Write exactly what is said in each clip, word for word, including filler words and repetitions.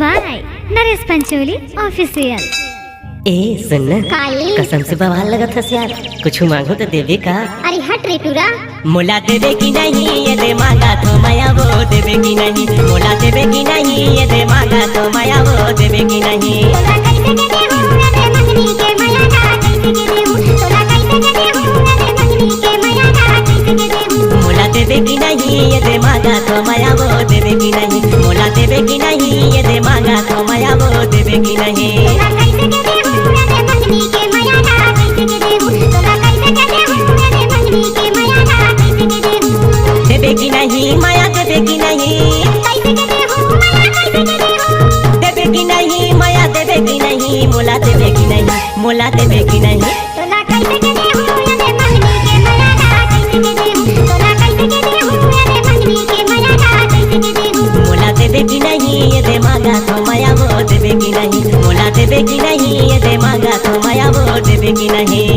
By Naresh Pancholi Official। ए, सुन ना। काई? कसम से बवाल लगत हस यार, कुछ मांगो तो देबे का? अरे हट रे टूरा। मोला देबे कि नहीं, ये दे मांगा तो मया वो देबे कि नहीं, मोला देबे कि नहीं, ये दे मांगा तो मया वो देबे कि नहीं। तोला कैसे के देहूं, ये दे मंगनी के मया ना कैसे के देहूं, तोला कैसे के देहूं, ये दे मंगनी के मया ना कैसे के देहूं। मोला देबे कि नहीं, ये दे मांगा तो मया वो देबे कि नहीं, मोला देबे कि नहीं, ये दे मांगा तो मया वो देबे कि नहीं। तोला कैसे के देहूं, ये दे मंगनी के मया ना कैसे के देहूं, तोला कैसे के देहूं, ये दे मंगनी के मया ना कैसे के देहूं। देबे कि नहीं, मया देबे कि नहीं, कैसे के देहूं, मया कैसे के देहूं। देबे कि नहीं, मया देबे कि नहीं, मोला देबे कि नहीं, मोला देबे कि नहीं। तोला कैसे के देहूं, ये दे मंगनी के मया ना कैसे के देहूं, तोला कैसे के देहूं, ये दे मंगनी के मया ना कैसे के देहूं। मोला देबे कि नहीं, ये दे मांगा तो मया वो देबे कि नहीं, मोला देबे कि नहीं, ये दे मांगा तो मया वो देबे कि नहीं।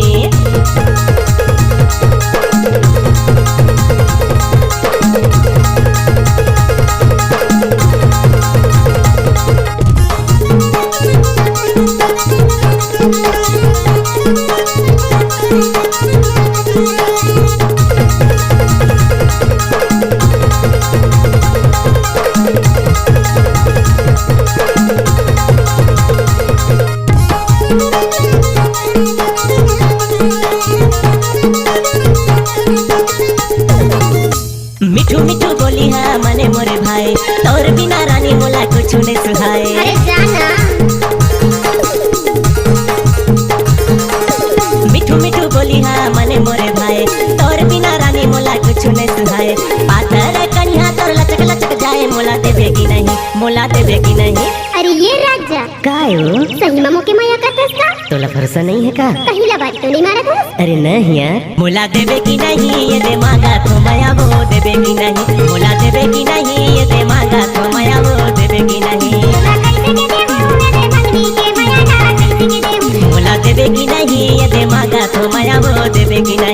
मिठू मिठू बोली हा मने मोरे भाई, तोर बिना रानी मोला कुछु नहीं सुहाए। अरे जाना। मिठू मिठू बोली हा मने मोरे भाई, तोर बिना रानी मोला कुछु नहीं सुहाए। पातर कनिहा तोर लचक लचक जाए, मोला देबे कि नहीं, मोला देबे कि नहीं। अरे ये राजा। काय ओ? सही मा मोके मया करथस का? तोला भरोसा नहीं है का? पहिला बात तो नहीं मारत हस। अरे नहीं यार। मोला देबे कि नहीं, ये दे मांगा तो मया वो देबे कि नहीं, मोला देबे कि नहीं, ये दे मांगा तो मया वो देबे कि नहीं। तोला कैसे के देहूं, ये दे मंगनी के मया ना कैसे के देहूं। मोला देबे कि नहीं, ये दे मांगा तो मया वो देबे कि नहीं।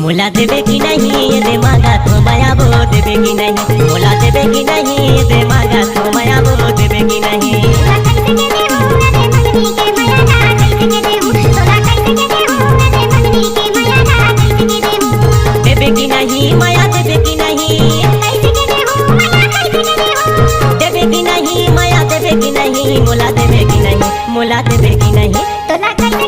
मोला देबे कि नहीं, ये दे मांगा तो मया वो देबे कि नहीं, मोला देबे कि नहीं, ये दे मांगा तो मया वो देबे कि नहीं। देबे कि नहीं, मया देबे कि नहीं, देबे कि नहीं, मया देबे कि नहीं, मोला देबे कि नहीं, मोला देबे कि नहीं। तोला कैसे